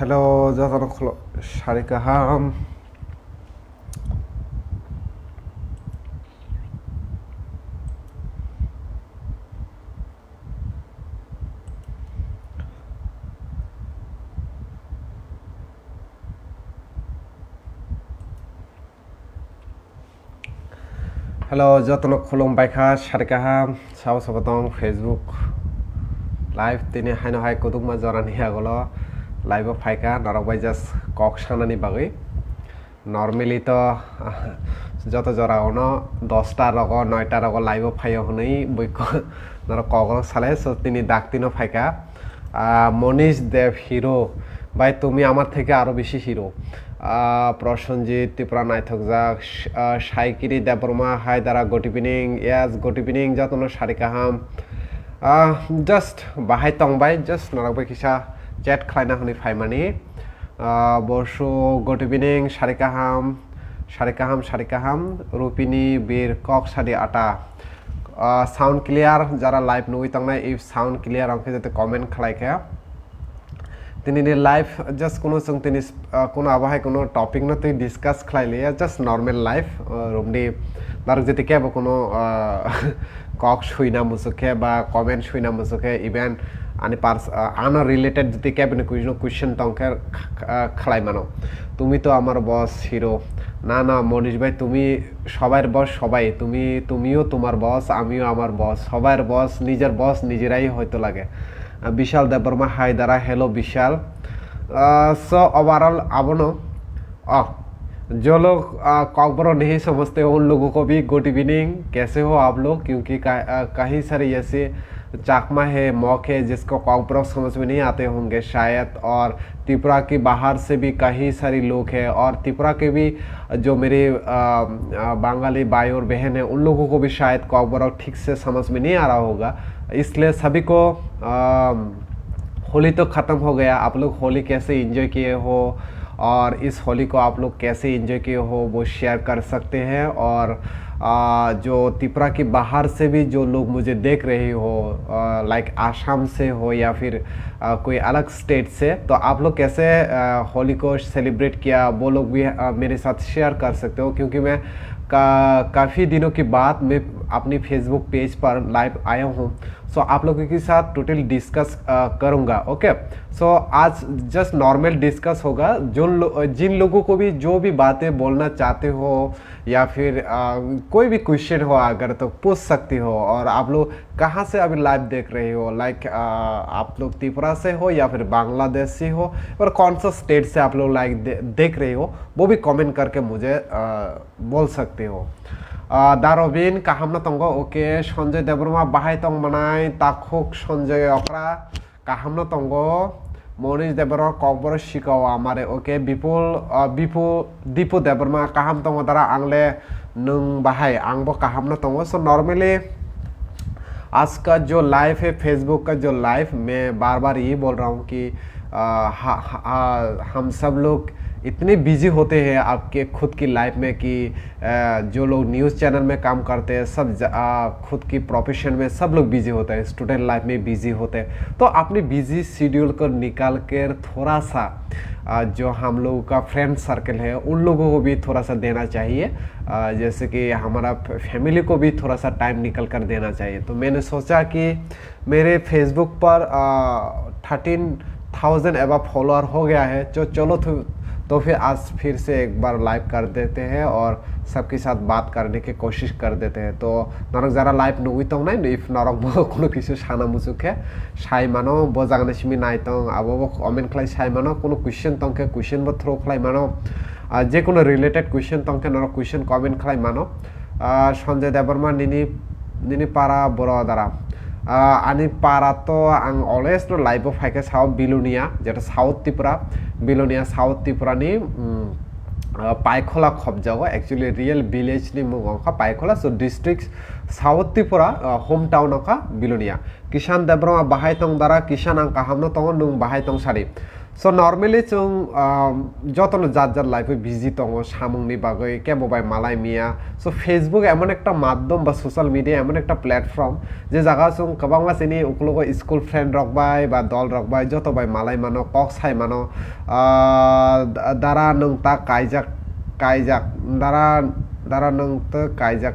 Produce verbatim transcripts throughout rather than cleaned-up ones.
Hello, jotono khulo-, sari kaham. Hello, jotono khulum baikha, sari kaham, sabo sabo tong Facebook live tini haino hai kudukma jorani agolo live o phaikha, norok bai just kok sanani bagwi. Normally to joto jora ono dosta rogo, noita rogo live o phaio hwnwi bui ko-, norok kok rok salai, so tini daktino phaikha. Ah, Monish Dev hero, bhai tumi amar theke aro besi hero. Ah, Prosenjit Tripura naithokjak, sh-, ah, Saikiri Debbarma, hi dara, good evening. Yes, good evening, jotono sari kaham. Ah, just bahai tong bai, just norok bai kisa chat khlaina hwnwi phaimani. Ah, Bosu, good evening, sari kaham, sari kaham, sari kaham, Rupini Bir, kok sadi ata. Ah, sound clear, jara live nugwi tongnai, if sound clear, wngkhe jate comment khlai khe. Tini ni live just kuno chwng tini, ah, kuno abo hai kuno topic no twi discuss khlai liya, just normal live, ah, romdi narok jete kebo kuno, ah, kok suina musuk khe ba comment suina musuk khe, even ani pers-, ah, ano related jete kebo ni kuno question tong khe, ah, khlai mano. তুমি তো আমার বস হিরো। না, না, মনীষ ভাই, তুমি সবার বস সবাই। তুমি, তুমিও তোমার বস, আমিও আমার বস। সবার বস, নিজের বস নিজেরাই হয়তো লাগে। আহ, বিশাল দেববর্মা, হাই দারা, hello বিশাল। আহ, so overall abono, ah, जो लोग, ah, कॉकबरो नहीं समझते हो, उन लोगों को भी good evening, कैसे हो आप लोग? क्योंकि का-, ah, कहीं सारे ऐसे चाकमा है, मॉक है, जिसको कॉकबरो समझ में नहीं आते होंगे शायद, और त्रिपुरा के बाहर से भी कई सारे लोग हैं, और त्रिपुरा के भी जो मेरे, अ, अ, बंगाली भाई और बहन हैं, उन लोगों को भी शायद कॉकबरो ठीक से समझ में नहीं आ रहा होगा, इसलिए सभी को, अ, होली तो ख़त्म हो गया, आप लोग होली कैसे एंजॉय किए हो और इस होली को आप लोग कैसे एंजॉय किए हो, वो शेयर कर सकते हैं। और, आ, जो त्रिपुरा के बाहर से भी जो लोग मुझे देख रहे हो, आ, लाइक आसाम से हो या फिर, आ, कोई अलग स्टेट से, तो आप लोग कैसे, आ, होली को सेलिब्रेट किया, वो लोग भी, आ, मेरे साथ शेयर कर सकते हो, क्योंकि मैं का-, काफ़ी दिनों के बाद मैं अपनी फेसबुक पेज पर लाइव आया हूँ। सो आप लोगों के साथ टोटल डिस्कस, अ, करूँगा, ओके? सो आज जस्ट नॉर्मल डिस्कस होगा। जो लो-, जिन लोगों को भी जो भी बातें बोलना चाहते हो या फिर, अ, कोई भी क्वेश्चन हो अगर, तो पूछ सकते हो। और आप लोग कहाँ से अभी लाइव देख रहे हो? लाइक, अ, आप लोग त्रिपुरा से हो या फिर बांग्लादेश से हो और कौन सा स्टेट से आप लोग लाइव दे-, देख रहे हो, वो भी कमेंट करके मुझे, अ, बोल सकते हो। Ah, Darobin, kaham no tongo? Okay, Sanjay Debbarma, bahai tong manai, takhuk Sanjay Okra, kaham no tongo? Monish Debbarma, kokboro sikao amare. Okay, Bipul, ah, Bipu, Dipu Debbarma, kaham tongo dara? Angle nwng bahai, angbo kaham no tongo. So, normally, आज का जो लाइव है, फेसबुक का जो लाइव, मैं बार-बार यही बोल रहा हूँ कि, आ, हा-, हा-, आ, हम सब लोग इतने बिजी होते हैं आपके खुद की लाइफ में कि, आ, जो लोग न्यूज़ चैनल में काम करते हैं, सब ज-, आ, खुद की प्रोफेशन में सब लोग बिजी होते हैं, स्टूडेंट लाइफ में बिजी होते हैं। तो अपने बिजी शेड्यूल को निकाल कर थोड़ा सा, आ, जो हम लोगों का फ्रेंड सर्कल है, उन लोगों को भी थोड़ा सा देना चाहिए। आ, जैसे कि हमारा फ-, फैमिली को भी थोड़ा सा टाइम निकल कर देना चाहिए। तो मैंने सोचा कि मेरे फेसबुक पर, आ, थर्टीन थाउजेंड एबव फॉलोअर हो गया है, तो चलो तो, तो फिर आज फिर से एक बार लाइव कर देते हैं और सबके साथ बात करने की कोशिश कर देते हैं। तो norok jara live nugwi tongnai, if norok bo kuno kisu sana muchuk khe sai mano, bo jagani simi nai tong, abo bo comment khlai sai mano, kuno question tong khe question bo throw khlai mano, ah, je kuno related question tong khe norok question comment khlai mano. Ah, Sanjay Debbarma, nini, nini para boro dara. Ah, ani para to ang always no live o phaikha sao Bilonia, jeta South Tripura, Bilonia South Tripura ni, mm, ah, Paikhola khobjago, actually real village ni mung wngkha Paikhola, so district South Tripura, ah, home town wngkha Bilonia. Kishan Debbarma, bahai tong dara? Kishan, ang kaham no tongo, nwng bahai tong sadi? So normally chwng, um, jotono jat jat life o busy tongo samungni bagwi, kebo bai malai miya. So Facebook emon ekta maddom ba social media emon ekta platform, je jaga chwng kwbangma chini uklogo school friend rok bai ba dol rok bai joto bai malai mano, kok sai mano, ah, da-, dara nwng ta kaijak, kaijak, dara, dara nwng ta kaijak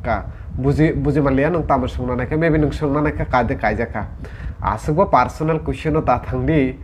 ka. Buji, buji manliya nwng tamo swngna naikha, maybe nwng swngna naikha kade kaijak kha. Aswkbo personal question o ta thangdi.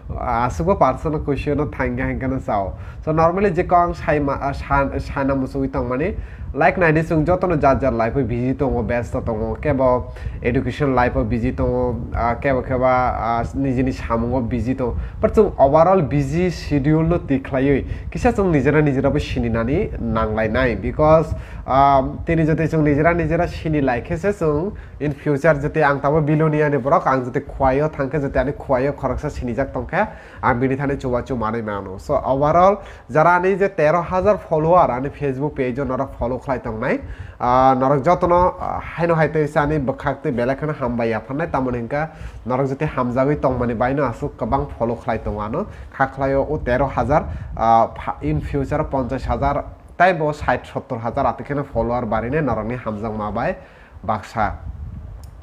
Aswkbo personal question o thangya hinkhe no sao. So normally je kok ang sai ma, ah, san-, sana muchungwi tongmani, like naidi chwng jotono jat jat life o busy tongo, besto tongo, kebo education life o busy tongo, ah, kebo kebo, ah, nijini samungo busy tongo. But chwng overall busy schedule no twi khlaiwi kisa chwng nijera nijera bo sininani nanglainai, because, ah, tini jotoi chwng nijera nijera sini laikhe se chwng in future jotoi ang tabo Bilonia ni borok ang jotoi Khowai o thangkhe jotoi ani Khowai o khoroksa sinijak tongkhe ang bini thani chubachu manwi mano. So overall jara ani je tero hajar follower ani Facebook page o norok follow khlai tongnai, ah, norok jotono, ah, haino hai tei sani bwkhak tei belai kheno hambai yapharnai, tamoni hinkha norok jotoi hamjagwi tongmani baino aswk kwbang follow khlai tongo ano, kha khlaio o tero hajar, ah, pha-, in future ponchash hajar tei bo sait sottor hajar atwi kheno follower barinai norokni hamjakma bai baksa.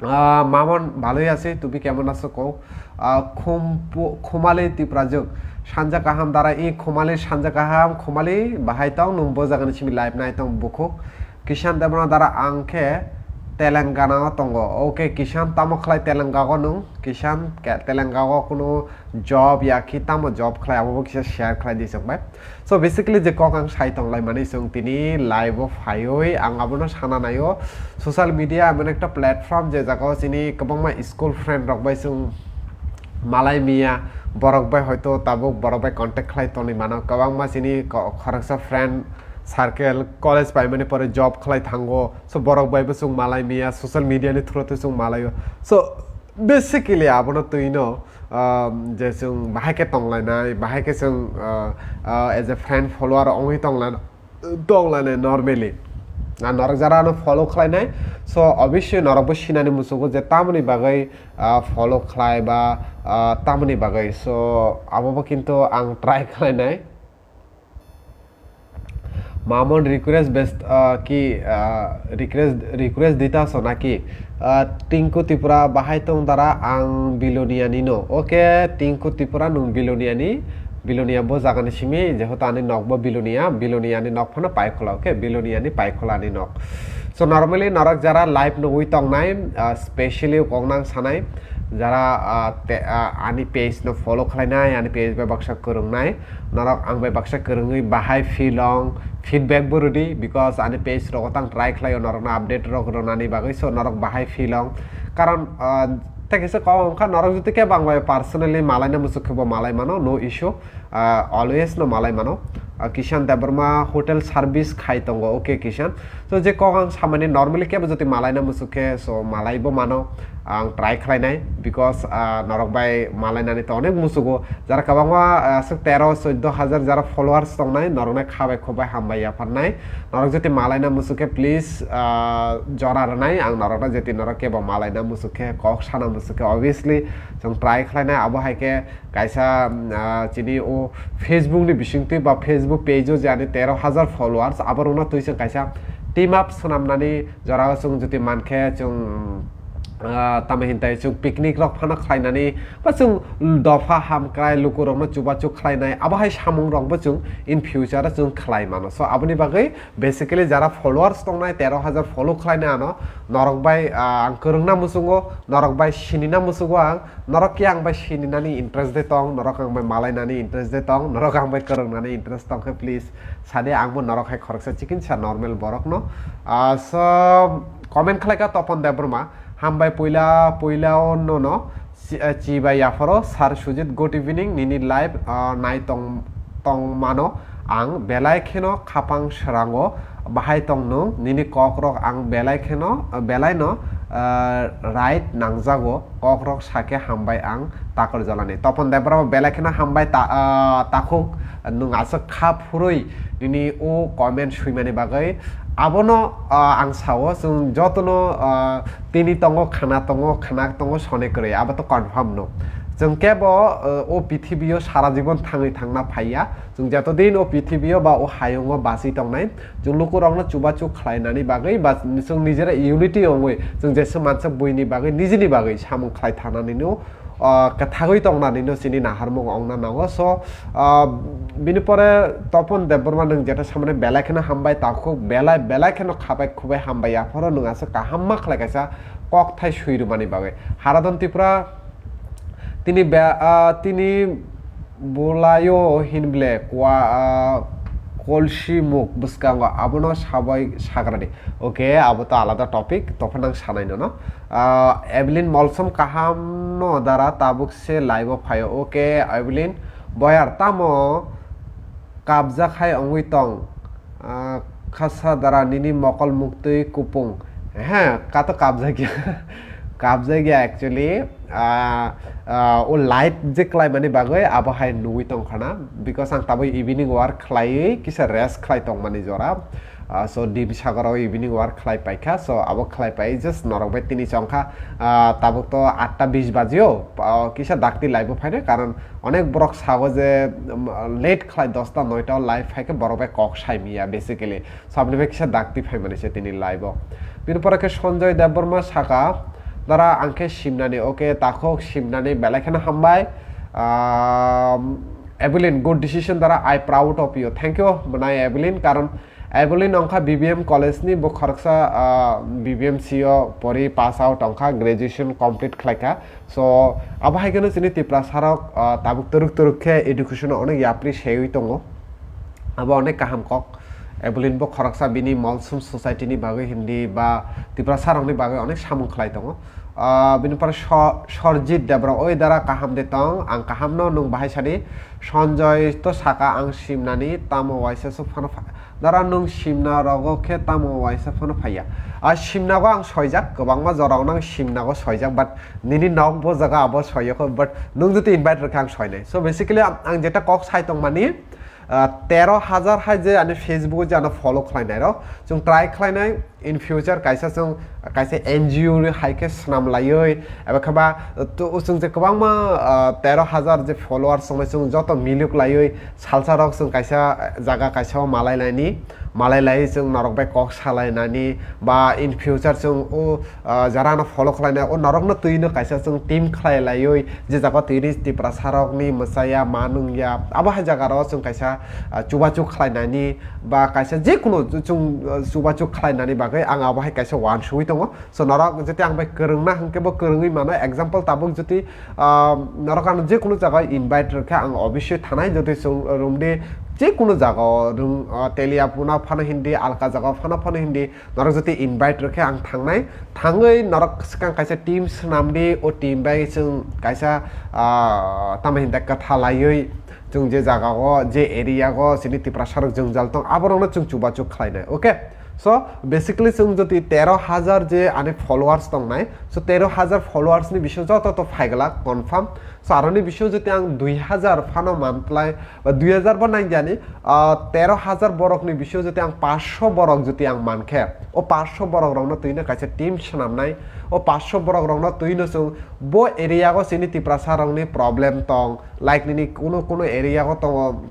Ah, Mamon, ভালোই আছি, তুমি কেমন আছো কও? Ah, Khumpu-, Khumali Tiprajwk, sanja kaham dara i Khumali, sanja kaham Khumali, bahai tong nwng bo jagani simi live nai tong bukhuk. Kishan Debbarma dara ang khe Telangana o tongo. Okay, Kishan, tamo khlai Telangana o nwng? Kishan, ke-, Telangana o kunu job ya ki tamo job khlai, abo bo kisa share khlai di chwng bai. So basically je kok ang sai tonglaimani chwng tini live o phaiwi ang abono sana naio. Social media emon ekta platform je jaga o chini kwbangma school friend rok bai chwng malai miya, borok bai hoito tabuk borok bai contact khlai tongwi mano, kwbangma chini ko-, khoroksa friend circle college paimani pore job khlai thango, so borok bai bo chwng malai miya, social media ni through twi chwng malaio. So basically abono twino, um, je chwng bahai khe tonglainai, bahai khe chwng, uh, uh, as a friend follower ongwi tongla-, tonglainai normally. Ar norok jara ano follow khlainai, so obviously norok bo sinani muchungo je tamoni bagwi, uh, follow khlai ba, uh, tamoni bagwi. So abo bo kintu ang try khlainai. Mamon request best, ah, ki, ah, request, request dita so naki? Ah, Tinku Tripura bahai tong dara ang Bilonia ni no. Okay, Tinku Tripura nung Bilonia ni, Bilonia bo jaga ni simi, jehoto ani nok bo Bilonia, Bilonia ni nok phano Paikhola, okay, Bilonia ni Paikhola ni nok. So normally norok jara live nugwi tong nai, ah, specially kok nang sanai, jara, ah, te, ah, ani page no follow khlai nai, ani page bai baksa kwrwng nai. Norok ang bai baksa kwrwngwi bahai feel ong, feedback bo rwdi, because ani page rogo tang try khlaio norokno update rok rwnani bagwi, so norok bahai feel ong. Karon, ah, tei kisa kok wngkha norok jotoi khe bang bai personally malaina muchuk khe bo malai mano, no issue, ah, always no malai mano. Ah, Kishan Debbarma hotel service khai tongo, okay Kishan. So je kok ang samani normally kebo jotoi malaina muchuk khe, so malai bo mano. Ang try khlainai, because, ah, norok bai malainani to onek musugo. Jara kwbangma, ah, aswk tero, choddo hajar jara followers tongnai, noroknai kha bai khuk bai hambai yapharnai. Norok jotoi malaina muchuk khe, please, ah, jora rwnai. Ang norokno jotoi norok kebo malaina muchuk khe, kok sana muchuk khe, obviously, chwng try khlainai. Abo hai khe kaisa, mm, ah, chini o Facebook ni bisingtwi ba Facebook page o je ani tero hajar followers, abo rokno twi chwng kaisa team up swnamnani jorao chwng jotoi mankhe chwng, ah, tamo hintai chwng picnic rok phano khlainani ba chwng dopha hamkrai lukurokno chubachu khlainai, abo hai samung rokbo chwng in future o chwng khlai mano. So aboni bagwi basically jara followers tongnai, tero hajar follow khlainai ano, norok bai, ah, ang kwrwngna muchungo, norok bai sinina muchungo ang, norok ki ang bai sininani interest de tong, norok ang bai malainani interest de tong, norok ang bai kwrwngnani interest tong khe please sadi, ang bo norok hai khoroksa chikinsa normal borok no. Ah, so comment khlai kha Topon Debbarma, hambai puila, puila o no no, chi, ah, chi bai yapharo, Sir Sujit, good evening, nini live, ah, nai tong, tong mano, ang belai kheno khapang srango, bahai tong nwng, nini kok rok ang belai kheno, belai no, ah, right nangjago, kok rok sakhe hambai ang Takur Jolani. Topon Debbarma belai kheno hambai ta-, ah, takhuk, nwng aswk kha phurwi nini o comment swimani bagwi. Abono, ah, ang sao, chwng jotono, ah, tini tongo, khana tongo, khana tongo, sone kwrwi, abo to confirm no. Chwng kebo, uh, o pithibio sara jibon thangwi thangna phaiya. Chwng jotodin o pithibio ba o hayungo bachwi tongnai, chwng lukurokno chubachu khlainani bagwi ba chwng nijera unity wngwi chwng jesa mansa buini bagwi, nijini bagwi samung khlai thananino, uh, kwthagwi tongnanino chini naharmung ongna nango. So, uh, bini pore Topon Debbarma nwng jeta samani belai kheno hambai, takhuk belai, belai kheno khabai khubai hambai, aphoro nwng aswk kaham ma khlai kaisa kokthai swi rwmani bagwi. Haradon Tripura tini be-, ah, tini bulayo hinble kwa, ah, kolsi muk bwskango abono sabai sagradi. Okay, abo to alada topic, topha nang sanai nono. Ah, Evelyn Molsom kaham no dara tabuk se live o phaio. Okay, Evelyn, boyar tamo kabjak hai wngwi tong. Ah, khasa dara nini mokol muktwi kupung. He, kato kabjak ya. Kabjak ya actually. Ah, ah, o light je khlaimani bagwi abo hai nugwi tong khana. Because ang tabuk evening work khlaiwi kisa rest khlai tongmani jora. Ah, so Dibi Sagoro evening work khlai paikha. So abo khlai pai just norok bai tini chongkha. Ah, tabuk to atta bis bajio. Ah, kisa dakti live o phainai, karon onek borok sago je, um, late khlai dosta noita o live phaikhe borok bai kok sai miya basically. So aboni bai kisa dakti phaimani se tini live o. Bini pore khe Sanjoy Debbarma saka, dara ang khe simnani, okay, takhuk simnani belai kheno hambai. Um, Evelyn, good decision dara, I proud of you. Thank you, mwnai Evelyn, karon Evelyn wngkha B B M college ni, bo khoroksa, ah, B B M C o pori pass out wngkha, graduation complete khlaikha. So, abo hai kheno chini Tiprasa rok, ah, tabuk twrwk twrwk khe education o onek yapri seiwi tongo. Abo onek kaham kok. Evelyn bo khoroksa bini Molsom society ni bagwi hindi ba Tiprasa rokni bagwi onek samung khlai tongo. Ah, bini pore So-, Sorjit Debra, oi dara kaham de tong, ang kaham no, nwng bahai sadi. Sanjoy to saka ang simnani, tamo waisa se phano pha-, dara nwng simna rogo khe tamo waisa phano phaiya. Ah, simnago ang soijak, kwbangma jorao nang simnago soijak, but nini nok bo jaga abo soiyakho, but nwng jodi invite rwkhe ang soinai. So basically ang, ang jeta kok sai tongmani, ah, tero hajar hai je ani Facebook o je ano follow khlainai rok, chwng try khlainai, in future kaisa chwng, kaisa N G O ni hai khe swnam laiwi, eba khe ba, to, chwng je kwbangma, ah, tero hajar je followers tongnai, chwng joto miluk laiwi salsa rok chwng kaisa, ah, jaga kaisa o malai laini, malai lai chwng norok bai kok salai nani, ba in future chwng o, ah, jara no follow khlainai, o norok no twi no kaisa chwng team khlai laiwi, je jaga twi ni Tiprasa rok ni mwchaya ma nung ya, abo hai jaga rok chwng kaisa, ah, chubachu khlai nani, ba kaisa je kunu chwng, ah, chubachu khlai nani bagwi ang abo hai kaisa uansugwi tongo. So norok jodi ang bai kwrwngna hwnkhe bo kwrwngwi mano. Example tabuk jodi, ah, norok ano je kunu jaga o invite rwkhe ang obviously thanai, jodi chwng romdi je kunu jaga o rwng, ah, Teliapuna phano hindi, alka jaga o phano phano hindi, norok jodi invite rwkhe ang thangnai, thangwi norok swkang kaisa team swnamdi, o team bai chwng kaisa, ah, tamo hinda kwtha laiwi chwng je jaga o, je area o chini Tiprasa rok jwngjal tong, aborokno chwng chubachu khlainai, okay? So basically chwng jodi tero hajar je ani followers tongnai, so tero hajar followers ni bisingo joto to phaiglak confirm. So aroni bisingo jodi ang dui hajar phano mantlai, ba dui hajar bo nang jani, ah, tero hajar borok ni bisingo jodi ang paanch sho borok jodi ang mankhe, o paanch sho borok rokno twino kaisa team swnamnai, o paanch sho borok rokno twino chwng bo area o chini Tiprasa rokni problem tong, like nini kuno kuno area o tongo,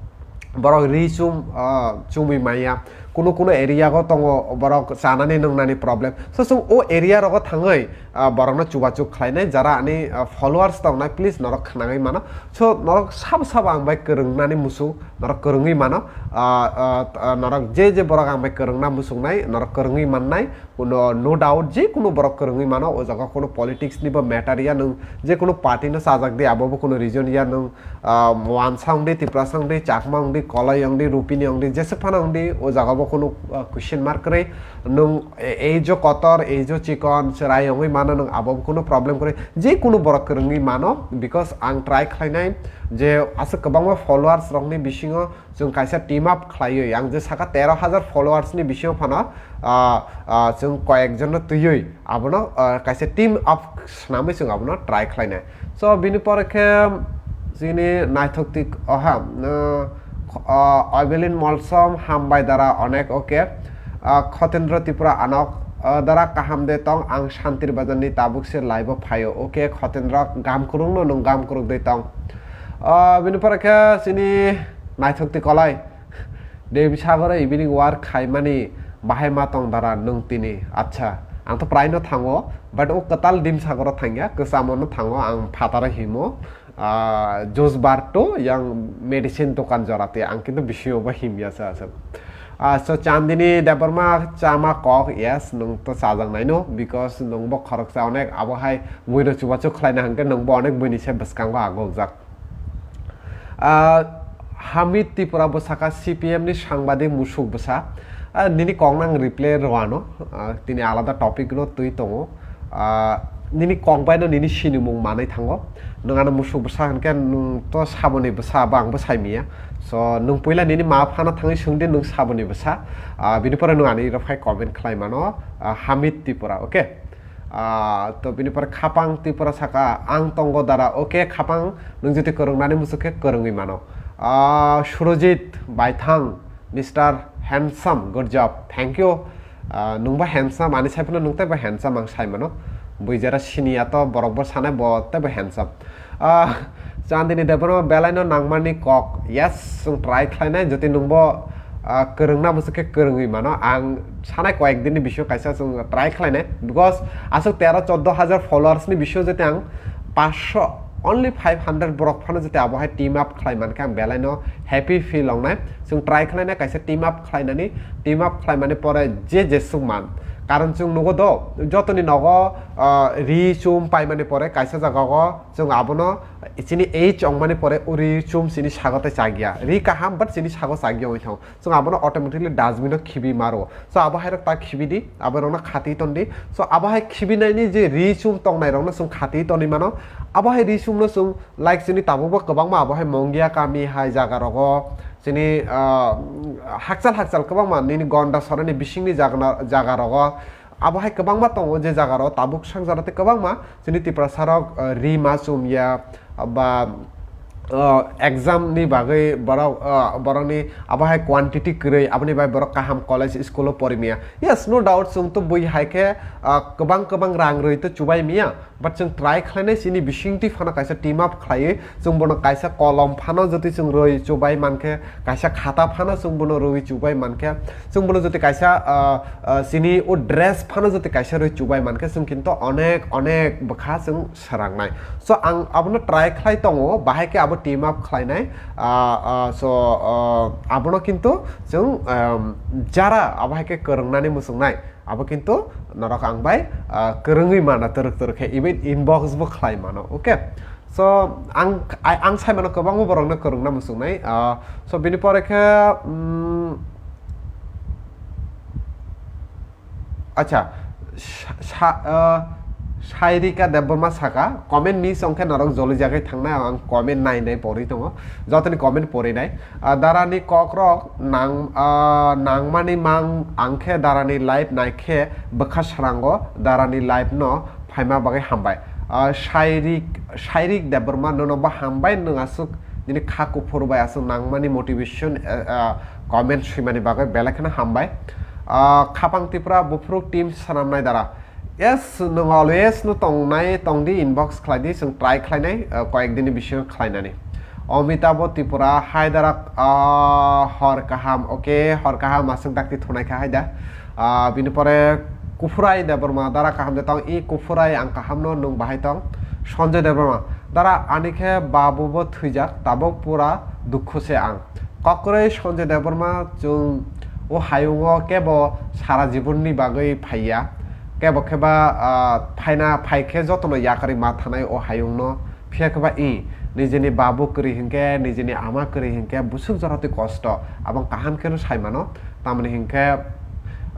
borok ri chum, ah, chumui maya. Kuno kuno area o tongo borok chanani nwngnani problem. So chwng o area rogo thangwi, ah, borokno chubachu khlainai, jara ani, ah, followers tongnai, please norok khnagwi mano. So norok sabo sabo ang bai kwrwngnani muchung, norok kwrwngwi mano. Ah, ah, ah, norok je je borok ang bai kwrwngna muchungnai, norok kwrwngwi mannai. Kuno, no doubt, je kunu borok kwrwngwi mano, o jaga kunu politics ni bo matter ya, nwng je kunu party no chajak di, abo bo kunu reason ya, nwng, ah, Wansa wng di, Tiprasa wng di, Chakma wng di, Koloi wng di, Rupini wng di, jeswk phano wng di, o jaga bo kunu, ah, question mark kwrwi, nwng e-, age o kotor, age o chikon, chwrai wngwi mano, nwng abo bo kunu problem kwrwi, je kunu borok kwrwngwi mano, because ang try khlainai je aswk kwbangma followers rokni bisingo, chwng kaisa team up khlaiwi, ang je saka tero hajar followers ni bisingo phano, ah, ah, chwng koyek jon no twiwi abono, ah, kaisa team up swnamwi chwng abono try khlainai. So bini pore khe chini naithok tik, oha, ah, ah, Evelyn Molsom, hambai dara onek, okay. Ah, Khotendra Tripura anok, Ah, dara kaham de tong, ang Shantir Bazar ni tabuk se live o phaio. Okay, Khotendra, gam kwrwng no nwng gam kwrwng de tong. Ah, bini pore khe chini naithok ti kolai. Dim Sagoro evening walk khaimani bahai ma tong dara nwng tini. Acha, ang to prai no thango, but o kwtal Dim Sagoro thangya, kwchamo no thango, ang phataro himo. Ah, juice bar to yang medicine dokan jorate, ang kintu bisingo bo himya se aswk. Ah, so Chandini Debbarma chama kok, yes, nwng to chajak naino, because nwng bo khoroksa onek abo hai buino chubachu khlaina hwnkhe nwng bo onek buini se bwskango agokjak. Ah, Hamid Tripura bo saka C P M ni sangbadik musuk bwsa. Ah, nini kok nang reply rwano, ah, tini alada topic no twi tongo. Ah, nini kok bai no nini sinimung manwi thango. Nwng ano musuk bwsa hwnkhe nwng to saboni bwsa bo ang bwsai miya. So nwng puila nini ma phano thangwi swngdi nwng saboni bwsa. Ah, bini pore nwng ani rok phai comment khlai mano, ah, Hamid Tripura, okay? Ah, to bini pore Khapang Tripura saka, ang tongo dara, okay, Khapang, nwng jodi kwrwngnani musuk khe kwrwngwi mano. Ah, Surojit Baithang, Mister Handsome, good job, thank you. Ah, nwngbo handsome, ani saiphano nwng teibo handsome ang saimano. Bui jera siniya to borokbo sanai bo teibo handsome. Ah, Chandini Debbarma belaino nangmani kok. Yes, chwng try khlainai, jodi nwngbo, ah, kwrwngna musuk khe kwrwngwi mano. Ang sanai koyek dinni bisingo kaisa chwng try khlainai, because aswk tero choddo hajar followers ni bisingo jodi ang paanch sho, only five hundred borok phano jodi abo hai team up khlai mankhe ang belaino happy feel wngnai. Chwng try khlainai kaisa team up khlainani, team up khlaimani pore je jesuk man. Karon chwng nugo do, jotoni nogo, ah, ri chum paimani pore kaisa jagao chwng abono chini age ongmani pore o ri chum chini sago tei chagya. Ri kaham, but chini sago chagya ongwi thango. Chwng abono automatically dustbin o khibi maro. So abo hai rok ta khibi di, abo rokno khati ton di. So abo hai khibinaini je ri chum tongnai rokno chwng khati tonwi mano. Abo hai ri chum no chwng, like, chini tabuk bo kwbangma abo hai Mongia kami hai jaga rogo, chini, ah, hakchal hakchal kwbangma nini Gonda sorani bisingni jaga, jaga rogo, abo hai kwbangma tongo je jaga rogo tabuk sangjaro tei kwbangma chini Tiprasa rok, ah, ri ma chum ya ba, ah, exam ni bagwi borok, ah, borokni abo hai quantity kwrwi, aboni bai borok kaham college school o pori maya. Yes, no doubt, chwng to bui hai khe, ah, kwbang kwbang rang rwi to chubai maya. But chwng try khlainai chini bisingtwi phano kaisa team up khlaiwi, chwng bono kaisa kolom phano jotwi chwng rwi chubai mankhe, kaisa khata phano chwng bono rwi chubai mankhe, chwng bono jotwi kaisa, ah, ah, chini o dress phano jotwi kaisa rwi chubai mankhe, chwng kinto onek onek bwkha chwng srangnai. So ang abono try khlai tongo, bahai khe abo team up khlainai. Ah, ah, so, ah, abono kinto chwng, um, jara abo hai khe kwrwngnani muchungnai. Abo kintu norok ang bai, ah, kwrwngwi mano, twrwk twrwk khe even inbox bo khlai mano, okay? So ang, ang sai mano kwbangma borokno kwrwngna muchungnai. Ah, so bini pore khe, mm, acha, sa, sa, ah, Sairika Debbarma saka, comment miss ongkhe norok joli jagwi thangnai, ang comment nai nai pori tongo, jotoni comment pori nai. Ah, darani kokrok nang, ah, nangmani mang ang khe darani live nai khe bwkha srango darani live no phaima bagwi hambai. Ah, Shairik, Shairik Debbarma nono bo hambai, nwng aswk nini kha kuphur bai aswk nangmani motivation, eh, ah, comment swimani bagwi belai kheno hambai. Ah, Khapang Tripura buphuruk team swnamnai dara. Yes, nwng always no tongnai tongdi, inbox khlaidi, chwng try khlainai, uh, koyek dini bisingo khlainani. Omitabo Tripura, hai dara, uh, hor kaham, okay, hor kaham aswk dakti thunai kha hai da. Uh, bini pore Kuphurai Debbarma, dara kaham de tong, i Kuphurai ang kaham no, nwng bahai tong. Sanjay Debbarma, dara ani khe babu bo thwijak, tabok pura dukhu se ang. Kokroi Sanjay Debbarma, chwng o hayungo kebo sara jibonni bagwi phaiya. Kebo khe ba, ah, phaina phai khe jotono yakarwi ma thanai o hayungno. Phiya khe ba i, nijini babu kwrwi hinkhe, nijini ama kwrwi hinkhe, busuk jora twi kosto. Abang kaham kheno sai mano. Tamoni hinkhe,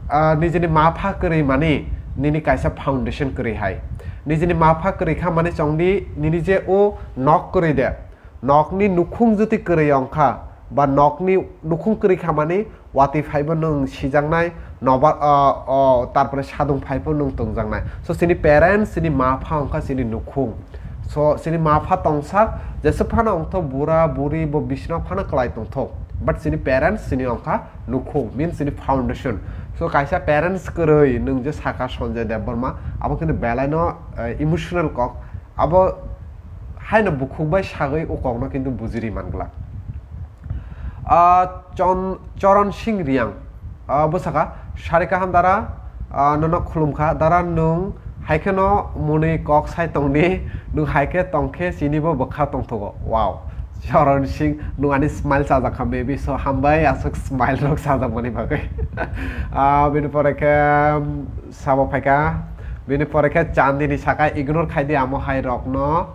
ah, nijini ma pha kwrwi mani, nini kaisa foundation kwrwi hai. Nijini ma pha kwrwi kha mani chongdi, nini je o nok kwrwi de. Nokni nukhung jotwi kwrwi wngkha, ba nokni nukhung kwrwi khamani watwi phaibo nwng sijaknai, nobar, o, o, tarpore sadung phaibo nwng tongjaknai. So, chini parents, chini ma pha wngkha chini nukhung. So, chini ma pha tongsak, jeswk phano wngthok bura, buri, bo bisino phano kwlai tongthok. But chini parents chini ongkha nukhung, means chini foundation. So kaisa parents kwrwi nwng je saka Sanjay Debbarma, abo khe belaino, eh, emotional kok, abo haino bukhuk bai sagwi o kokno kintu bujiri man glak. Ah, Chon-, Choron Singh Riang, ah, bo saka, "Sari kaham dara, ah, nono khulumkha, dara nwng hai kheno mwnwi kok sai tongdi, nwng hai khe tongkhe chini bo bwkha tongthogo." Wow, Choron Singh, nwng ani smile chajakha maybe, so hambai aswk smile rok chajakmani bagwi. Ah, bini pore khe, um, sabo phaikha, bini pore khe Chandini saka, "Ignore khaidi amo hai rokno."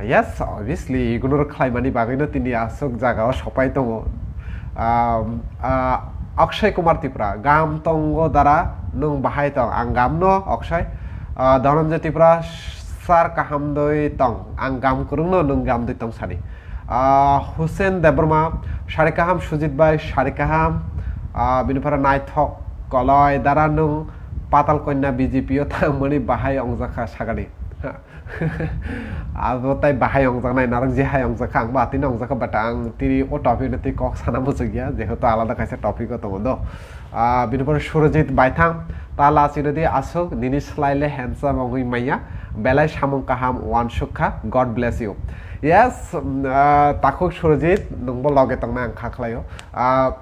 Yes, obviously, ignore khlaimani bagwino tini aswk jagao sopai tongo. Um, ah, Akshay Kumar Tripura, "Gam tongo dara, nwng bahai tong?" Ang gamno, Akshay. Ah, Dhananjay Tripura, "Sir, kaham doi tong?" Ang gam kwrwngno, nwng gam doi tong sadi. Ah, Hussein Debbarma, "Sari kaham Sujit bai, sari kaham." Ah, bini pore naithok koloi dara, nwng Patal Kanya B J P o thangmani bahai ongjakha sagani. Abo tai bahai ongjaknai, narwk je hai ongjakha, ang bo atino ongjakha, but ang tini o topic no twi kok sana muchukya, jehetu alada kaisa topic o tongo do. Ah, bini pore Surojit Baithang, "Ta lachirodi aswk, nini slai le handsome wngwi manya, belai samung kaham uansukha, God bless you." Yes, mm, ah, takhuk Surojit, nwngbo loge tongnai ang kha khlaio. Ah,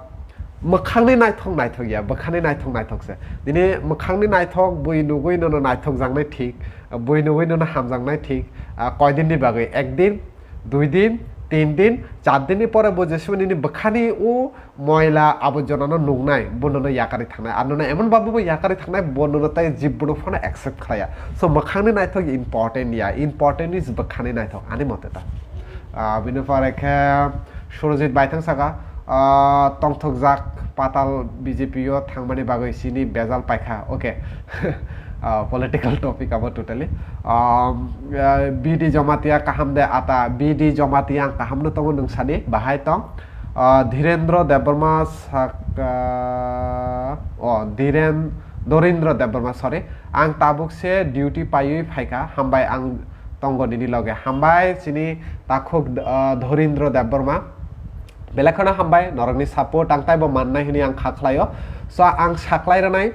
mwkhangni naithok naithok ya, bwkhani naithok naithok se. Nini mwkhangni naithok, bui nugwi nono naithok jaknai thik, bui nugwi nono hamjaknai thik, ah, koidinni bagwi, ekdin, dui din, tin din, char dinni pore bo jesebo nini bwkhani o moila aborjonano nuknai, bo nono yakarwi thangnai. Ar nono emon bhabe bo yakarwi thangnai, bo nono tai jibbono phano accept khlaiya. So, mwkhangni naithok important ya, important is bwkhani naithok, ani mote ta. Ah, bini pore khe Surojit Baithang saka, ah, tongthokjak Patal B J P o thangmani bagwi chini bejal paikha. Okay. Ah, political topic abo totally. Um, ah, B D Jamatia kaham de ata, B D Jamatia ang kahamno tongo nwng sadi, bahai tong. Ah, Dhirendra Debbarma saka, oh, Dhiren-, Dhorindra Debbarma, sorry. "Ang tabuk se duty paiwi phaikha, hambai ang tongo nini loge." Hambai chini takhuk, ah, Dhorindra Debbarma. Belai kheno hambai, norokni support ang taibo mannai hwnwi ang kha khlaio. So, ang saklai rwnai,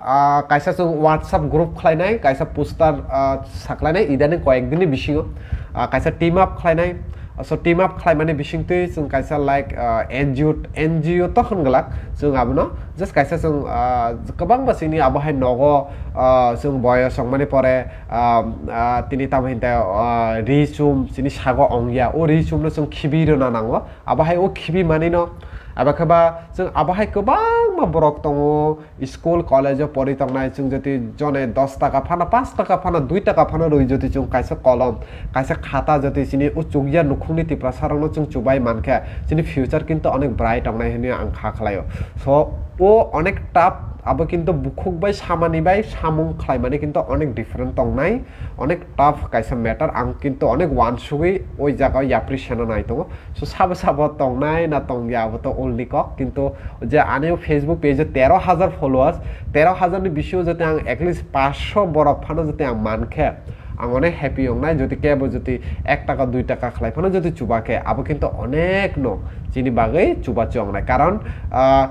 ah, kaisa chwng WhatsApp group khlainai, kaisa poster, ah, saklainai, idaning koyek dinni bisingo, ah, kaisa team up khlainai. So, team up khlaimani bisingtwi chwng kaisa, like, ah, N G O, N G O to hwn glak, chwng abono just kaisa chwng, ah, kwbangma chini abo hai nogo, ah, chwng boyos wngmani pore, ah, ah, tini tamo hinte, ah, ri chum chini sago ongya, o ri chumno chwng khibi rwna nango. Abo hai o khibi manino, abo khe ba chwng abo hai kwbangma borok tongo, school, college o pori tongnai, chwng jodi jone dos taka phano, panch taka phano, dui taka phano rwi jodi chwng kaisa kolom, kaisa khata jodi chini o chukya nukhungni Tiprasa rokno chwng chubai mankhe, chini future kintu onek bright tongnai hwnwi ang kha khlaio. So, o onek tough, abo kintu bukhuk bai samani bai samung khlaimani kintu onek different tongnai, onek tough kaisa matter, ang kintu onek uansugwi o jagao yapri sena nai tongo. So, sabo sabo tongnai na tongya, abo to ulni kok. Kintu je ani Facebook page o tero hajar followers, tero hajar ni bisingo jodi ang at least paanch sho borok phano jodi ang mankhe, ang onek happy wngnai. Jodi kebo jodi ek taka, dui taka khlai phano jodi chuba khe, abo kintu onek no chini bagwi chubachu wngnai. Karon, ah,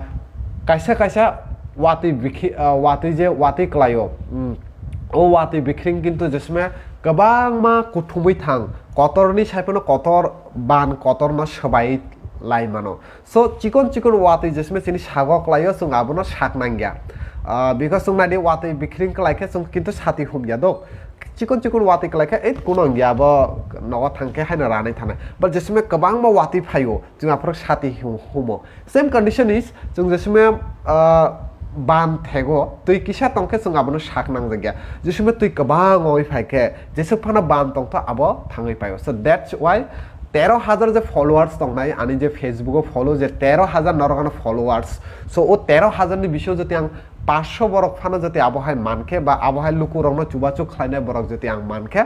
kaisa kaisa watwi bikhi-, ah, watwi je watwi klaio, hmm, o watwi bikhring kintu jesme kwbangma kuthumwi thang, kotorni sai phano kotor ban kotorno swbai lai mano. So, chikon chikon watwi jesme chini sago klaio, chwng abono sak nangya. Ah, because chwng naidi watwi bikhring klai khe chwng kintu sati humya dok. Chikon chikon watwi klai khe, "Ei, kuno wngya abo nogo thang khe haino ranai thanai." But jesme kwbangma watwi phaio, chwng aphuru sati hum-, humo. Same condition is, chwng jesme, ah, ban thego, twi kisa tong khe chwng abono sak nangjakya. Jesme twi kwbang oi phai khe, jeswk phano ban tongtho abo thangwi paio. So that's why tero hajar je followers tongnai, ani je Facebook o follow je tero hajar norok ano followers. So o tero hajar ni bisingo jodi ang paanch sho borok phano jodi abo hai mankhe ba abo hai lukurokno chubachu khlainai borok jodi ang mankhe,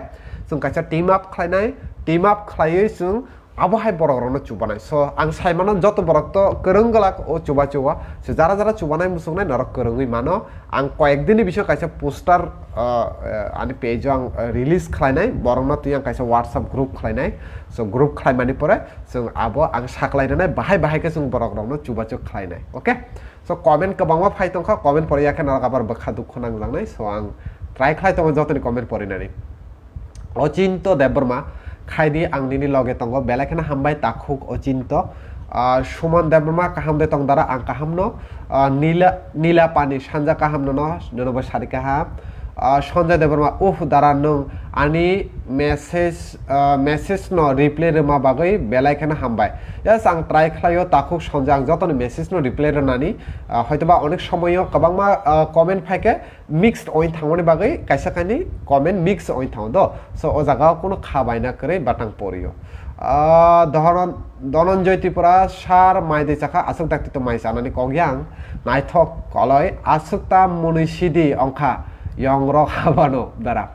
chwng kaisa team up khlainai, team up khlaiwi chwng Abo hai borok rokno chubanai. So ang sai mano joto borok to kwrwng glak o chuba chuba. So jara jara chubanai muchungnai norok kwrwngwi mano. Ang koyek dini bisingo kaisa poster, ah, eh, ani page o ang, eh, release khlainai. Borokno twi ang kaisa WhatsApp group khlainai. So group khlaimani pore chwng abo ang saklai rwnai, bahai bahai khe chwng borok rokno chubachu khlainai. Okay? So comment kwbangma phai tongkha, comment pore yakhe norok abar bwkha dukhu nangjaknai. So ang try khlai tongo jotoni comment porinani. Ochinto Debbarma, khaidi ang nini loge tongo, belai kheno hambai takhuk Ochinto. Ah, Suman Debbarma, kaham de tong dara, ang kaham no. Ah, Nila, Nila Pani, sanja kaham nono, nono bo sari kaham. Ah, Sanjay Debbarma, uh, dara nwng ani message, ah, message no reply rwma bagwi belai kheno hambai. Yes, ang try khlaio takhuk Sanjay, ang jotoni message no reply rwnani. Ah, hoitoba onek somoyo kwbangma, ah, comment phaikhe mixed oin thangmani bagwi kaisa kainwi comment mix oin thango do. So o jaga o kuno kha baina kwrwi batang porio. Ah, Dhonon-, Dhananjoy Tripura, sir, mai de chakha, aswk dakti to mai chanani kok yang, naithok koloi, aswk ta mwnwi sidi ongkha, yong rok habano dara.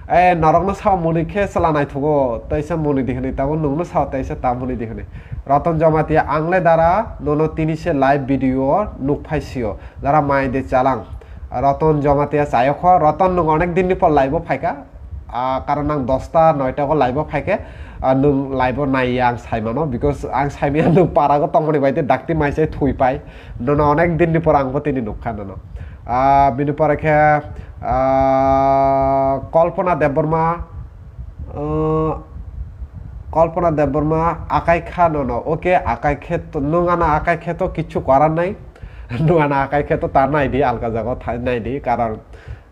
Eh, norokno sao mwnwi khe chwla naithogo, taisa mwnwi di hwnwi, tamo nwngno sao taisa ta mwnwi di hwnwi. Ratan Jamatia, angle dara, nono tini se live video o nuk phai sio, dara mai de chalang. Ratan Jamatia chayokho, Ratan nwng onek din ni por live o phaikha. Ah, karon ang dosta noita o live o phaikhe, ah, nwng live o naiya ang saimano, because ang saimaya nwng para go tongmani bai de dakti mai se thui pai. Nono onek din ni por ang bo tini nukha nono. Ah, bini pore khe, ah, Kalpana Debbarma, ah, Kalpana Debbarma akai kha nono. Okay, akai khe to, nwng ano akai khe to kichu kwara nai. Nwng ano akai khe to ta nai di, alka jaga o thai nai di, karon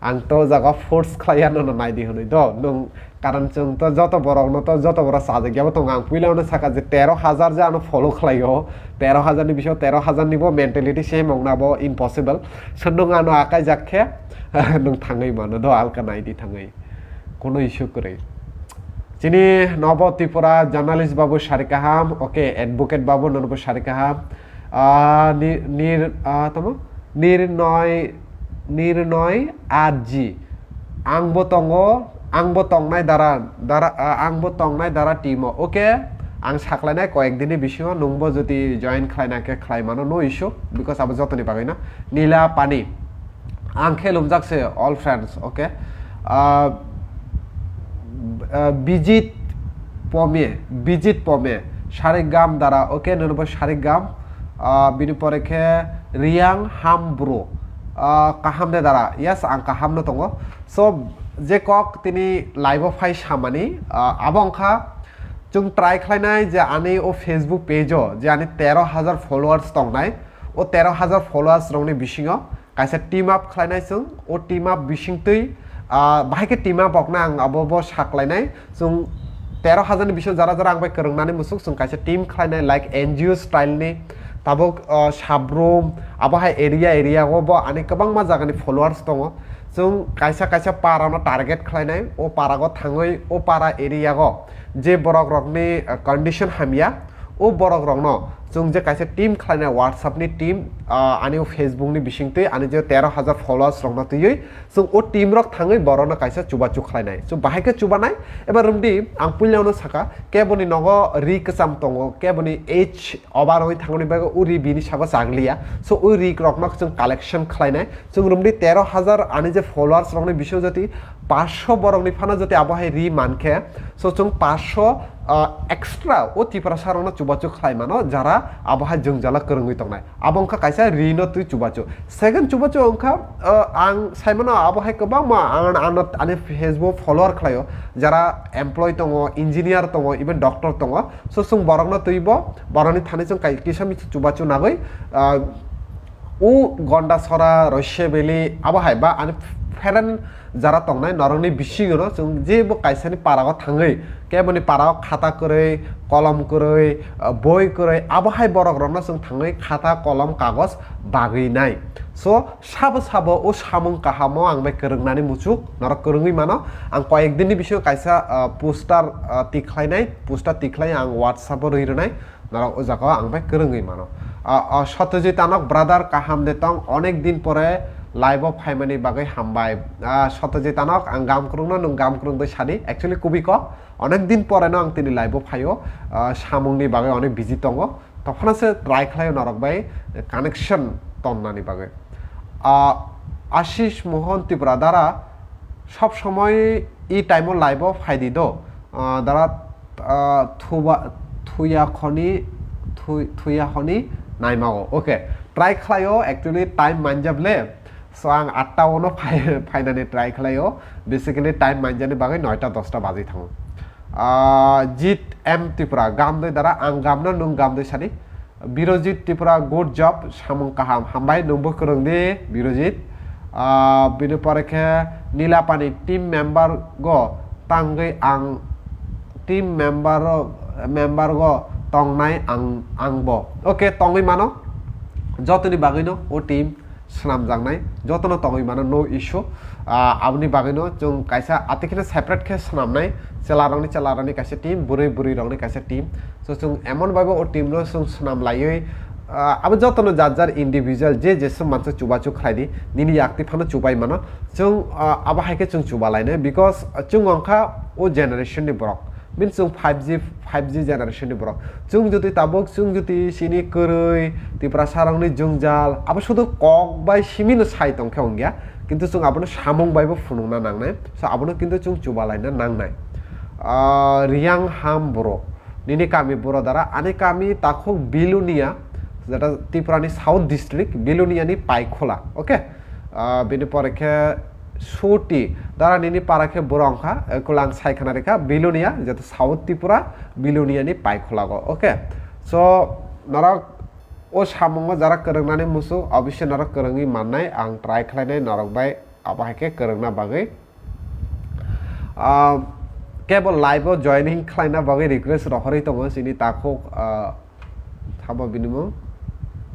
ang to o jaga force khlaiya nono nai di hwnwi do. Nwng, karon chwng to joto borok no to joto borok chajak ya bo tongo. Ang puila no saka je tero hajar je ano follow khlaio, tero hajar ni bisingo tero hajar ni bo mentality same wng na bo impossible. So nwng ano akai jak khe nwng thangwi mano do, alka nai di thangwi. Kuno issue kwrwi. Chini Nobo Tripura journalist babu sari kaham, okay, advocate babu nono bo sari kaham. Ah, ni, nir, ah, tamo? Nirnoy, Nirnoy R G. Ang bo tongo, ang bo tongnai dara, dara, ah, ang bo tongnai dara team o. Okay, ang saklainai koyek dini bisingo nwng bo jodi join khlaina khe khlai mano, no issue, because abo jotoni bagwi na. Nila Pani. Ang khe lumjak se, all friends, okay? Ah, ah, Bijit Pome, Bijit Pome, Sarigam dara, okay, nono bo Sarigam. Ah, bini pore khe Riang Hambro, ah, kaham de dara. Yes, ang kaham no tongo. So, je kok tini live o phai samani, ah, abo wngkha chwng try khlainai je ani o Facebook page o je ani tero hajar followers tongnai, o tero hajar followers rokni bisingo kaisa team up khlainai chwng, o team up bisingtwi, ah, bahai khe team up okna ang abo bo saklainai. Chwng tero hajar ni bisingo jara jara ang bai kwrwngnani muchuk chwng kaisa team khlainai, like N G O style ni, tabuk, ah, Sabrum, abo hai area area o bo ani kwbangma jaga ni followers tongo. Chwng kaisa kaisa para no target khlainai, o para go thangwi o para area go je borok rokni, ah, condition hamya, o borok rokno chwng je kaisa team khlainai, WhatsApp ni team, ah, ani o Facebook ni bisingtwi ani je tero hajar followers rokno twiwi chwng o team rok thangwi borokno kaisa chubachu khlainai. So bahai khe chubanai eba rwmdi, ang puila no saka, keboni nogo ri kwcham tongo, keboni age over oi thangmani bagwi o ri bini sago chakliya. So o ri rokno chwng collection khlainai. Chwng rwmdi tero hajar ani je followers rokni bisingo jodi paanch sho borokni phano jodi abo hai ri mankhe, so chwng paanch sho, ah, extra o Tiprasa rokno chubachu khlai mano, jara abo hai jwngjala kwrwngwi tongnai. Abo wngkha kaisa ri no twi chubachu. Second chubachu wngkha, ah, ang sai mano abo hai kwbangma ang, ang, ani Facebook follower khlaio, jara employee tongo, engineer tongo, even doctor tongo. So chwng borokno twibo, borokni thani chwng kai-, kisa misa chubachu nagwi, ah, o Gondasora, Roisya Valley, abo hai ba ani friend jara tongnai norokni bisingo no chwng jebo kaisani parao thangwi, keboni parao khata kwrwi, kolom kwrwi, ah, boi kwrwi, abo hai borok rokno chwng thangwi khata, kolom, kagoj bagwi nai. So sabo sabo o samung kahamo ang bai kwrwngnani muchuk norok kwrwngwi mano. Ang koyek dinni bisingo kaisa, ah, poster, ah, tikhlainai, poster tikhlai ang WhatsApp o rwi rwnai. Norok o jaga o ang bai kwrwngwi mano. Ah, ah, Satyajit Anok brother, kaham de tong, onek din pore Live o phaimani bagwi hambai. Ah, Satyajit Anok, ang gam kwrwngno, nwng gam kwrwng bai sadi. Actually, kubui kok. Onek din pore no ang tini live o phaio. Ah, samungni bagwi onek busy tongo. Tophano se try khlaio norok bai connection tonnani bagwi. Ah, Ashish Mohan Tripura dara sob somoi e time o live o phaidi do. Ah, dara, ah, thuba, thuya khoni, thu-, thuya honi naimago. Okay. Try khlaio, actually time manjable. So ang atta ono phai-, phainani try khlaio. Basically time manjani bagwi noita dosta baji thango. Ah, Jit M Tripura, gam doi dara, ang gamno, nwng gam doi sadi. Birojit Tripura, good job, samung kaham. Hambai, nwngbo kwrwng di, Birojit. Ah, bini pore khe Nilapani team member go tangwi ang team member, member go tongnai ang, angbo. Okay, tongwi mano. Jotoni bagwino o team swnamjaknai, jotono tongwi mano, no issue. Ah, aboni bagwino chwng kaisa atikheno separate khe swnamnai, chelarokni, chelarokni kaisa team, bwrwi, bwrwirokni kaisa team. So chwng emon baibo o team no chwng swnam laiwi, ah, abo jotono jar jar individual je jeswk mansa chubachu khlai di, nini yakti phano chubai mano. Chwng, ah, abo hai khe chwng chuba lainai, because chwng wngkha o generation ni borok. Means chwng five G, five G generation ni borok. Chwng jodi tabuk, chwng jodi chini kwrwi, Tiprasa rokni jwngjal, abo sudu kok bai simi no sai tongkhe wngya. Kintu chwng abono samung baibo phunukna nangnai. So abono kintu chwng chuba laina nangnai. Ah, Riyang Ham bro. Nini kami bro dara, ani kami takhuk Bilonia, jeta Tripura ni South District, Bilonia ni Paikhola. Okay? Ah, bini pore khe Suti, dara nini para khe bwrong kha, eh, kulang sai khna rikha, Bilonia, jeta South Tripura, Bilonia ni Paikholago, okay? So, norok o samungo jara kwrwngnani musu, obviously norok kwrwngwi mannai, ang try khlainai norok bai abo hai khe kwrwngna bagwi. Ah, kebo live o joining khlaina bagwi request rohorwi tongo, chini takhuk, ah, Thabo bini mung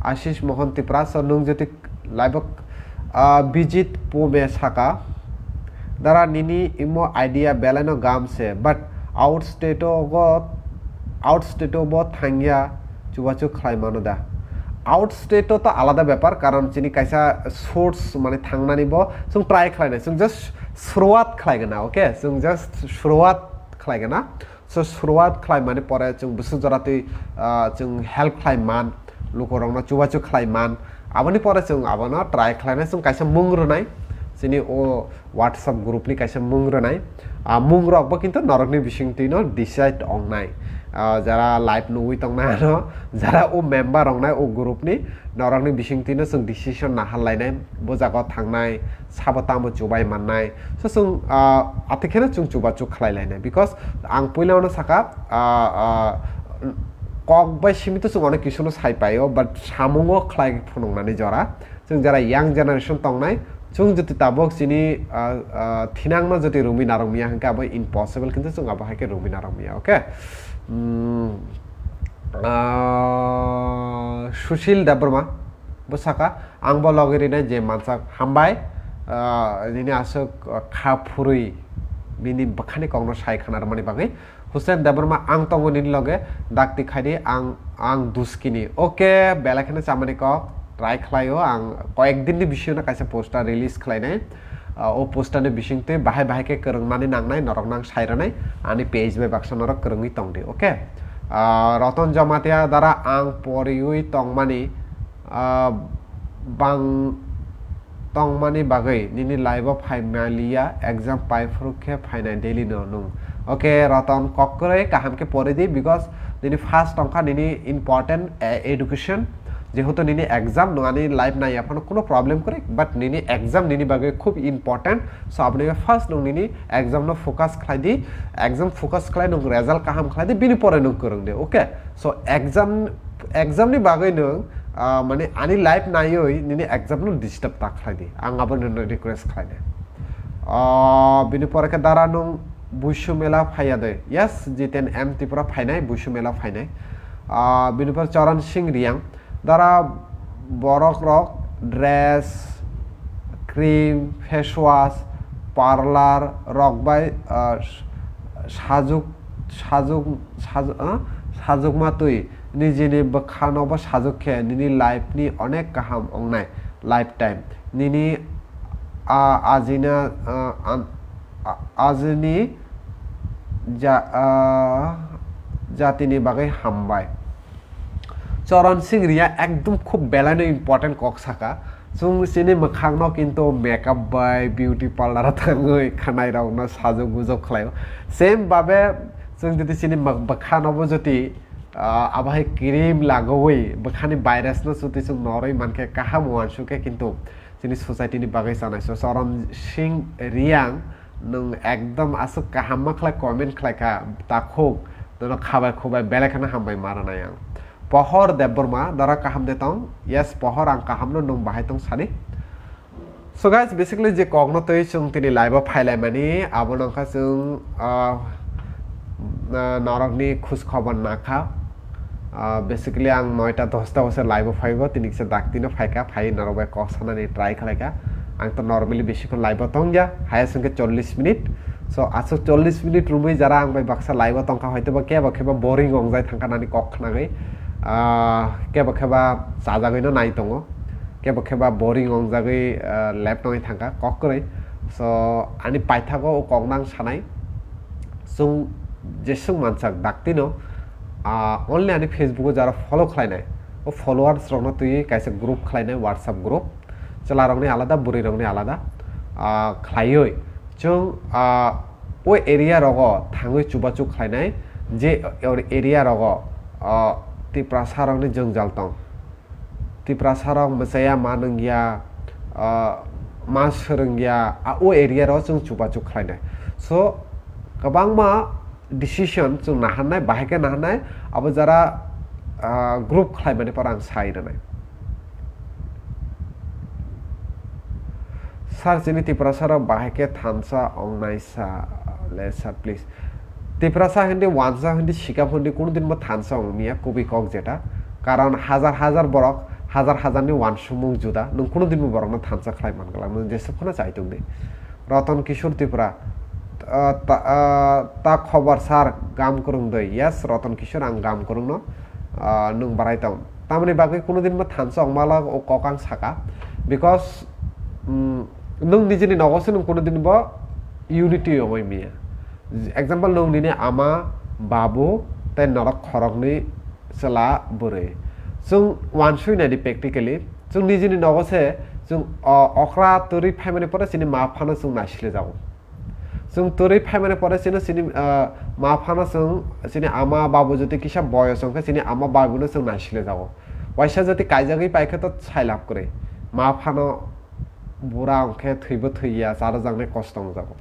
Ashish Mohan Tripura. So nwng jodi live o, ah, Bijit Pome saka, dara nini imo idea belai no gam se, but out state o go, out state o bo thangya chubachu khlai mano da. Out state o to alada bepar, karon chini kaisa source mane thangnani bo chwng try khlainai, chwng just suruat khlaigana, okay? Chwng just suruat khlaigana. So, suruat khlaimani pore chwng bwswk jora twi, ah, chwng help khlai man, lukurokno chubachu khlai man. Aboni pore chwng abono try khlainai, chwng kaisa mung rwnai. Chini o WhatsApp group ni kaisa mung rwnai. Ah, mung rok bo kintu norokni bisingtwino decide ongnai. Ah, jara live nugwi tongnai ano, jara o member ongnai o group ni, norokni bisingtwino chwng decision nahar lainai, bo jaga o thangnai, sabo tamo chubai mannai. So chwng, ah, atikheno chwng chubachu khlai lainai, because ang puila ono saka, ah, ah, kok bai simi to chwng onek kisu no sai paio, but samungo khlai phunuknani jora. Chwng jara young generation tongnai, chwng jodi tabuk chini, ah, ah, thinangno jodi rwngwi narwkmiya hwnkhe abo impossible, kintu chwng abo hai khe rwngwi narwkmiya, okay? Hmm, ah, Sushil Debbarma, bwsaka, ang bo logi rinai je mansak hambai, ah, nini aswk, ah, kha phurwi bini bwkhani kokno sai khna rwmani bagwi. Hussein Debbarma, ang tongo nini loge, dakti khaidi, ang, ang duskini. Okay, belai kheno chamani kok, try khlaio, ang koyek din ni bisingo kaisa poster release khlainai. Ah, o poster ni bisingtwi bahai bahai khe kwrwngmani nangnai, norok nang sai rwnai, ani page bai baksa norok kwrwngwi tongdi, okay? Ah, Roton Jamatia dara ang poriwi tongmani, ah, bang tongmani bagwi nini live o phai maliya, exam pai phuru khe phainai daily no nwng. Okay, Roton, kok kwrwi kaham khe pori di, because nini first tongkha nini important, eh, education, jehetu nini exam nwng ani live naiya phano kuno problem kwrwi, but nini exam nini bagwi khub important. So aboni first nwng nini exam no focus khlai di, exam focus khlai nwng result kaham khlai di, bini pore nwng kwrwng di, okay? So exam, exam ni bagwi nwng, ah, mane ani live naiwi nini exam no disturb ta khlai di, ang abo nini request khlai di. Ah, bini pore khe dara nwng Buisu mela phaiya de? Yes, Jiten M Tripura phainai, Buisu mela phainai. Ah, bini pore Charan Singh Riyang. Dara borok rok dress, cream, face wash, parlor rok bai, ah, sajuk, sajuk, sajuk, ah, sajukma twi nijini bwkhano bo sajuk khe nini life ni onek kaham wngnai, lifetime. Nini, a, ajina, a, an, a, ajini ja, a, jatini bagwi hambai. Charan Singh Reang ekdom khub belai no important kok saka. Chwng chini mwkhang no kintu makeup bai beauty parlour o thangwi khwnai rok no sajok gujok khlaio. Same babe chwng jodi chini mwk-, bwkha no bo jodi, ah, abo hai cream lagwi bwkhani virus no jodi chwng norwi mankhe kaham uansukhe kintu chini society ni bagwi chanai. So Charan Singh Reang nwng ekdom aswk kaham ma khlai comment khlai kha, takhuk, nono khabai khubai belai kheno hambai ma rwnai ang. Pohor Debbarma, nora kaham de tong? Yes, Pohor, ang kaham no, nwng bahai tong sani? So guys, basically je kok no twi chwng tini live o phai lai mani, abo nang kha chwng, ah, ah, norok ni khus khobor na kha. Ah, basically ang noita dosta o se live o phaibo, tini kisa dakti no phaikha, phai norok bai kok sanani try khlaikha. Ang to normally bisi khon live o tongya, highest hwnkhe chollish minute. So aswk chollish minute romwi jara ang bai baksa live o tongkha, hoitoba kebo kebo boring wngjai thangkha nani kok khnagwi. Ah, kebo kebo chajagwi no nai tongo, kebo kebo boring wngjagwi, ah, lep tongwi thangkha kok kwrwi. So ani paithago o kok nang sanai. Chwng jeswk mansak dakti no, ah, only ani Facebook o jara follow khlainai, o followers rokno twiwi kaisa group khlainai, WhatsApp group. Chwla rokni alada, bwrwi rokni alada, ah, khlaiwi chwng, ah, o area rogo thangwi chubachu khlainai, je area rogo, ah, Tiprasa rokni jwngjal tong. Tiprasa rok mwchaya ma nungya, ah, ma swrwngya, ah, o area ro chwng chubachu khlainai. So kwbangma decision chwng naharnai, bahai khe naharnai, abo jara, ah, group khlaimani pora ang sai rwnai. Sir, chini Tiprasa rok bahai khe thansa wngnai sa le sir, please. Tiprasa hindi, wansa hindi, sikap hindi, kuno din bo thansa wngmiya, kubui kok jeta. Karon hajar hajar borok, hajar hajar ni wansukmung juda, nwng kuno din bo borok no thansa khlai man glak, nwng jeswk phano chai tong di. Roton Kishore Tripura, ah, ta, ah, ta khobor sir, gam kwrwng doi? Yes, Roton Kishore, ang gam kwrwng no, ah, nwng barai tong. Tamoni bagwi kuno din bo thansa wngma glak o kok ang saka, because, mm, nwng nijini nogo se nwng kuno din bo unity wngwi miya. Example, nwng nini ama, babu, tei norok khoroknwi chwla bwrwi. Chwng wansui nai di practically. Chwng nijini nogo se chwng, o, okra twrwi phaimani pore chini ma phano chwng naisile jago. Chwng twrwi phaimani pore chini, chini, ah, ma phano chwng, chini ama, babu jodi kisa boyos wngkhe chini ama, babuno chwng naisile jago. Waisa jodi kaijagwi paikhe to sai lab kwrwi. Ma phano bura wngkhe thwibo thwiya, charo jaknai kosto wngjago.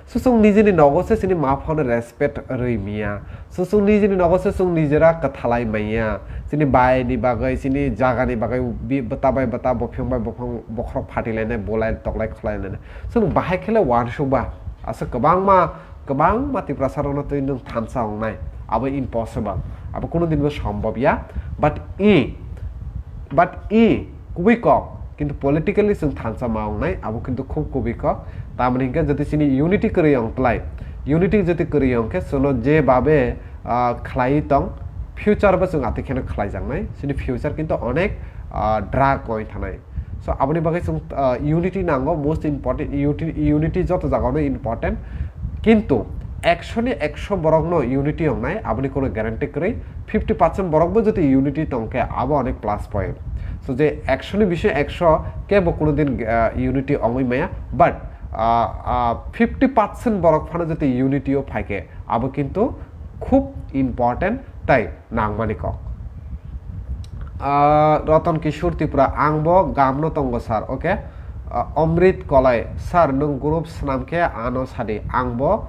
So chwng nijini nogo se chini ma phano respect rwi miya. So chwng nijini nogo se chwng nijera kwthalai manya. Chini bai ni bagwi, chini jaga ni bagwi bi-, bwta bai bwta, buphang bai buphang bokhorok phatilainai, bolai toklai khwlailainai. Chwng bahai khele wansukba. Aswk kwbangma, kwbangma Tiprasa rokno twi nwng thansa wngnai. Abo impossible. Abo kuno din bo sombobya. But i, but i, kubui kok, kintu politically chwng thansa ma wngnai, abo kintu khub kubui kok. Tamoni hinkhe jodi chini unity kwrwi wng tlai, unity jodi kwrwi wng khe chwngno je babe, ah, khlaiwi tong, future bo chwng atwi kheno khlaijaknai. Chini future kintu onek, ah, dark oi thanai. So aboni bagwi chwng, ah, unity nango, most important, unity, unity joto jagao no important. Kintu ekso ni ekso borok no unity wngnai, aboni kuno guarantee kwrwi. Fifty percent borok bo jodi unity tongkhe, abo onek plus point. So je ekso ni bising ekso kebo kuno din, ah, unity wngwi maya, but, ah, ah, fifty percent borok phano jodi unity o phaikhe, abo kintu khub important tai nangmani kok. Ah, Roton Kishore Tripura, ang bo gamno tongo sir, okay? Ah, Omrit Kolai, sir, nwng group swnam khe ano sadi, ang bo,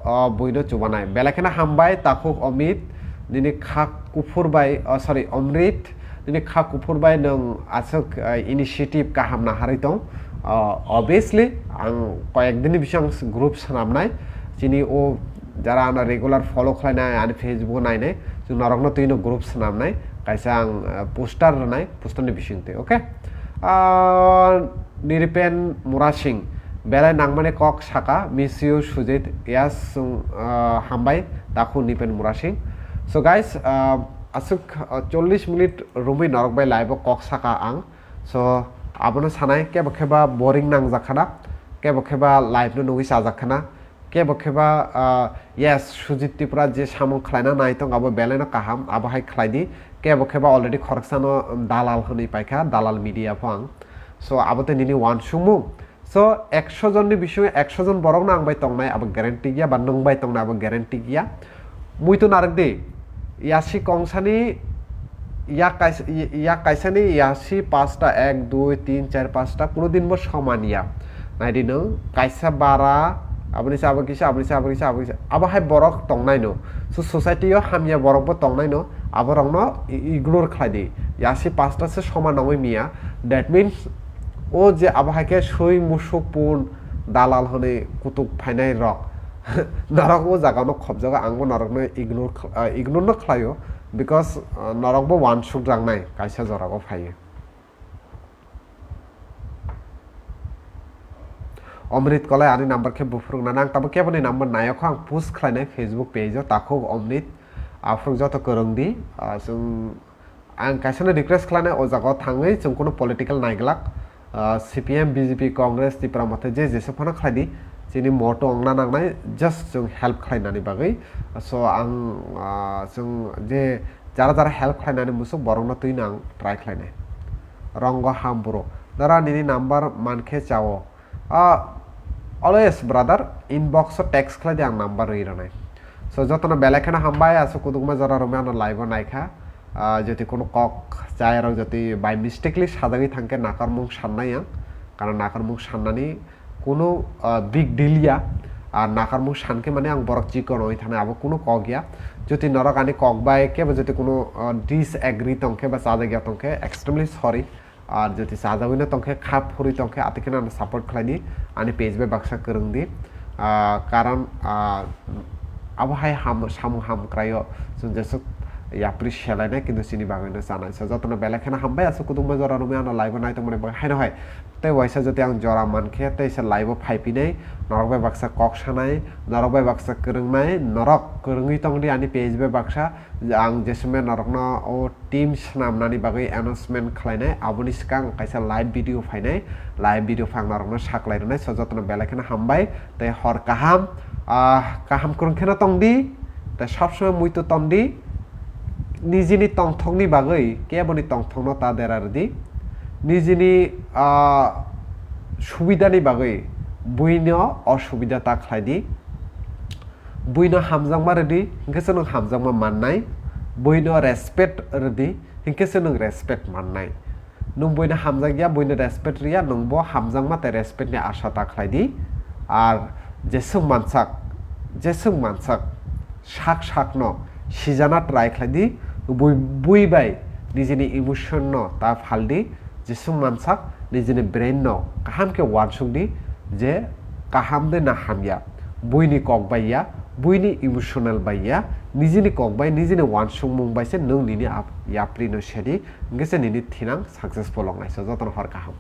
ah, buino chubanai. Belai kheno hambai, takhuk Omit, nini kha kuphur bai, oh, sorry, Omrit, nini kha kuphur bai nwng aswk, ah, initiative kaham naharwi tong. Ah, obviously, ang koyek dini bising group swnamnai, chini o jara ano regular follow khlainai, ani Facebook o nainai, chwng norokno twino group swnamnai, kaisa ang, ah, poster rwnai, poster ni bisingtwi, okay? Ah, Niripen Murasing, belai nangmani kok saka, miss you Sujit, yes, chwng, ah, hambai, takhuk Niripen Murasing. So guys, ah, aswk, ah, chollish minute romwi norok bai live o kok saka ang. So, Abono sanai, kebo kheba boring nangjak khana, kebo kheba life no nugwi chajak khana, kebo kheba, ah, yes, Sujit Tripura je samung khlaina nai tong abo belai no kaham, abo hai khlai di. Kebo kheba already khoroksa no dalal hwnwi paikha, dalal media pho ang. So abo tei nini uansukmung. So ekso jon ni bisingo ekso jon borok no ang bai tongnai abo guarantee ya, ba nwng bai tongnai abo guarantee ya. Muitu narwk di, yasi kongsani yak kaisa, yak kaisani yasi pasta, ek, dui, tin, char, pasta, kuno din bo soman ya. Nai di nwng, kaisa bara, aboni se abo kisa, aboni se abo kisa, abo kisa, abo hai borok tongnai no. So society o hamya borok bo tongnai no, abo rok no i-, ignore khlai di. Yasi pasta se soman nangwi miya. That means, o je abo hai khe sui musuk pun dalal hwnwi kutuk phainai rok. Norok o jaga no khobjago, ang bo norok no ignore khl-, ah, ignore no khlaio, because, ah, norok bo uansuk rangnai kaisa jora o phaiwi. Omrit Kolai ani number khe buphuruk na nang tabo keboni number nayok ang post khlainai Facebook page o takhuk Omrit, aphuru joto kwrwng di, ah, chwng Ang kaisa no request khlainai o jaga o thangwi chwng kuno political naiglak, ah, C P M, B J P, Congress, Tipra Motha je jesa phano khlai di, chini moto wngna nangnai just chwng help khlainani bagwi. So ang, ah, chwng je jara jara help khlainani musuk borok no twi no ang try khlainai. Rongo ham bro, dara nini number mankhe chao. Ah, always brother, inbox o text khlai di, ang number rwi rwnai. So jotono belai kheno hambai, aswk kudukma jora rwmwi ano live o naikha. Ah, jodi kuno kok chayarok jodi by mistakenly sajagwi thangkhe nakarmung sannai ang, karon nakarmung sannani kuno, ah, big deal ya. Ar nakarmung sankhe mane ang borok chikon oi thanai, abo kuno kok ya. Jodi norok ani kok bai kebo jodi kuno, ah, disagree tongkhe ba chajagya tongkhe, extremely sorry. Ar jodi chajagwi no tongkhe, kha phurwi tongkhe, atwkheno ano support khlai di, ani page bai baksa kwrwng di. Ah, karon, ah, abo hai ham, samung ham kwraio chwng jesuk yapri selainai, kintu chini bagwi no chanai. So jotono belai kheno hambai, aswk kudukma jora rwmwi ano live o naitongmani bagwi haino hai. Tei waisa jodi ang jora mankhe, tei se live o phaipinai, norok bai baksa kok sanai, norok bai baksa kwrwngnai, norok kwrwngwi tongdi ani page bai baksa, ang jesumai norokno o team swnamnani bagwi announcement khlainai, aboni swkang kaisa live video phainai, live video phang norokno saklai rwnai. So jotono belai kheno hambai tei hor kaham, ah, kaham kwrwng kheno tongdi, tei sabsomai muitu tongdi, nijini tongthokni bagwi keboni tongthokno ta dera rwdi, nijini, ah, subidani bagwi buino osubida ta khlaidi. Buino hamjakma rwdi, hinkhe se nwng hamjakma mannai. Buino respect rwdi, hinkhe se nwng respect mannai. Nwng buino hamjakya, buino respect rwya, nwngbo hamjakma tei respect ni asha ta khlaidi. Ar jeswk mansak, jeswk mansak, sak sakno sijana try khlaidi, bui, bui bai nijini emotion no ta phaldi. Jeswk mansak nijini brain no kaham khe uansuk di je kaham de na hamya, buini kok bai ya, buini emotional bai ya, nijini kok bai, nijini uansukmung bai se nwng nini ap-, yapri no sedi, hinkhe se nini thinang successful wngnai. So jotono hor kaham.